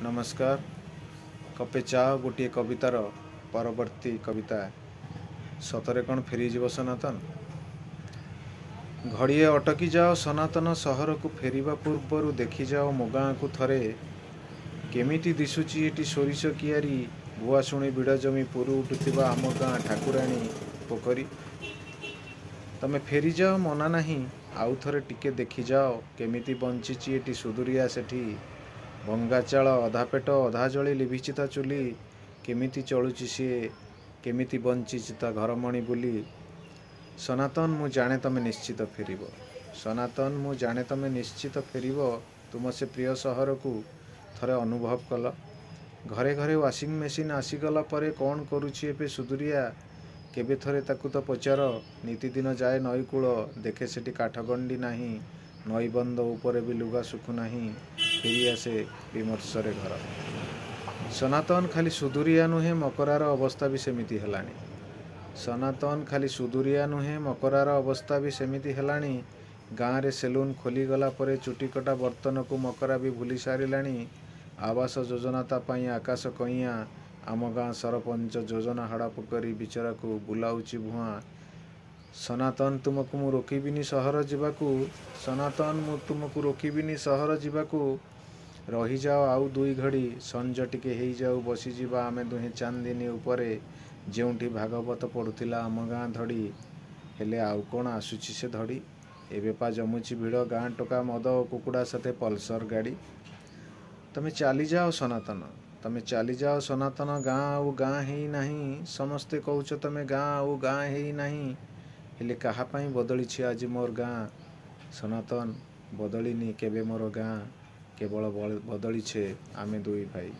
ନମସ୍କାର। କପେ ଚା ଗୋଟିଏ କବିତାର ପରବର୍ତ୍ତୀ କବିତା, ସତରେ କ'ଣ ଫେରିଯିବ ସନାତନ? ଘଡ଼ିଏ ଅଟକି ଯାଅ ସନାତନ, ସହରକୁ ଫେରିବା ପୂର୍ବରୁ ଦେଖିଯାଅ ମୋ ଗାଁକୁ ଥରେ। କେମିତି ଦିଶୁଛି ଏଠି ସୋରିଷ କିଆରି, ଭୁଆଶୁଣି ବିଡ଼ ଜମି ପୁରି ଉଠୁଥିବା ଆମ ଗାଁ ଠାକୁରାଣୀ ପୋଖରୀ। ତମେ ଫେରିଯାଅ, ମନା ନାହିଁ, ଆଉ ଥରେ ଟିକେ ଦେଖିଯାଅ କେମିତି ବଞ୍ଚିଛି ଏଠି ସୁଦୁରିଆ ସେଠି। ଭଙ୍ଗା ଚାଳ, ଅଧା ପେଟ ଅଧା ଜଳି ଲିଭିଛି ତା ଚୁଲି, କେମିତି ଚଳୁଛି ସିଏ, କେମିତି ବଞ୍ଚିଛି ତା ଘରମଣି ବୋଲି। ସନାତନ, ମୁଁ ଜାଣେ ତମେ ନିଶ୍ଚିତ ଫେରିବ। ସନାତନ, ମୁଁ ଜାଣେ ତମେ ନିଶ୍ଚିତ ଫେରିବ ତୁମ ସେ ପ୍ରିୟ ସହରକୁ। ଥରେ ଅନୁଭବ କଲ, ଘରେ ଘରେ ୱାସିଂ ମେସିନ୍ ଆସିଗଲା ପରେ କ'ଣ କରୁଛି ଏବେ ସୁଦୁରିଆ, କେବେ ଥରେ ତାକୁ ତ ପଚାର। ନିତିଦିନ ଯାଏ ନଈକୂଳ, ଦେଖେ ସେଠି କାଠଗଣ୍ଡି ନାହିଁ, ନଈବନ୍ଧ ଉପରେ ବି ଲୁଗା ଶୁଖୁନାହିଁ, ଫେରିଆସେ ବିମର୍ଷରେ ଘର। ସନାତନ, ଖାଲି ସୁଦୁରିଆ ନୁହେଁ, ମକରାର ଅବସ୍ଥା ବି ସେମିତି ହେଲାଣି। ସନାତନ, ଖାଲି ସୁଦୁରିଆ ନୁହେଁ, ମକରାର ଅବସ୍ଥା ବି ସେମିତି ହେଲାଣି। ଗାଁରେ ସେଲୁନ୍ ଖୋଲିଗଲା ପରେ ଚୁଟିକଟା ବର୍ତ୍ତନକୁ ମକରା ବି ଭୁଲି ସାରିଲାଣି। ଆବାସ ଯୋଜନା ତା ପାଇଁ ଆକାଶ କଇଁଆ, ଆମ ଗାଁ ସରପଞ୍ଚ ଯୋଜନା ହଡ଼ପ କରି ବିଚରାକୁ ବୁଲାଉଛି ଭୁଆଁ। ସନାତନ, ତୁମକୁ ମୁଁ ରୋକିବିନି ସହର ଯିବାକୁ। ସନାତନ, ମୁଁ ତୁମକୁ ରୋକିବିନି ସହର ଯିବାକୁ। ରହିଯାଅ ଆଉ ଦୁଇ ଘଡ଼ି, ସଞ୍ଜ ଟିକେ ହେଇଯାଉ, ବସିଯିବା ଆମେ ଦୁହେଁ ଚାନ୍ଦିନୀ ଉପରେ, ଯେଉଁଠି ଭାଗବତ ପଢ଼ୁଥିଲା ଆମ ଗାଁ ଧଡ଼ି। ହେଲେ ଆଉ କ'ଣ ଆସୁଛି ସେ ଧଡ଼ି? ଏବେ ପା ଜମୁଛି ଭିଡ଼ ଗାଁ ଟୋକା, ମଦ ଓ କୁକୁଡ଼ା ସାଥେ ପଲସର ଗାଡ଼ି। ତମେ ଚାଲିଯାଅ ସନାତନ, ତମେ ଚାଲିଯାଅ ସନାତନ, ଗାଁ ଆଉ ଗାଁ ହେଇନାହିଁ। ସମସ୍ତେ କହୁଛ ତମେ, ଗାଁ ଆଉ ଗାଁ ହେଇନାହିଁ। ହେଲେ କାହା ପାଇଁ ବଦଳିଛି ଆଜି ମୋର ଗାଁ? ସନାତନ, ବଦଳିନି କେବେ ମୋର ଗାଁ, କେବଳ ବଦଳିଛେ ଆମେ ଦୁଇ ଭାଇ।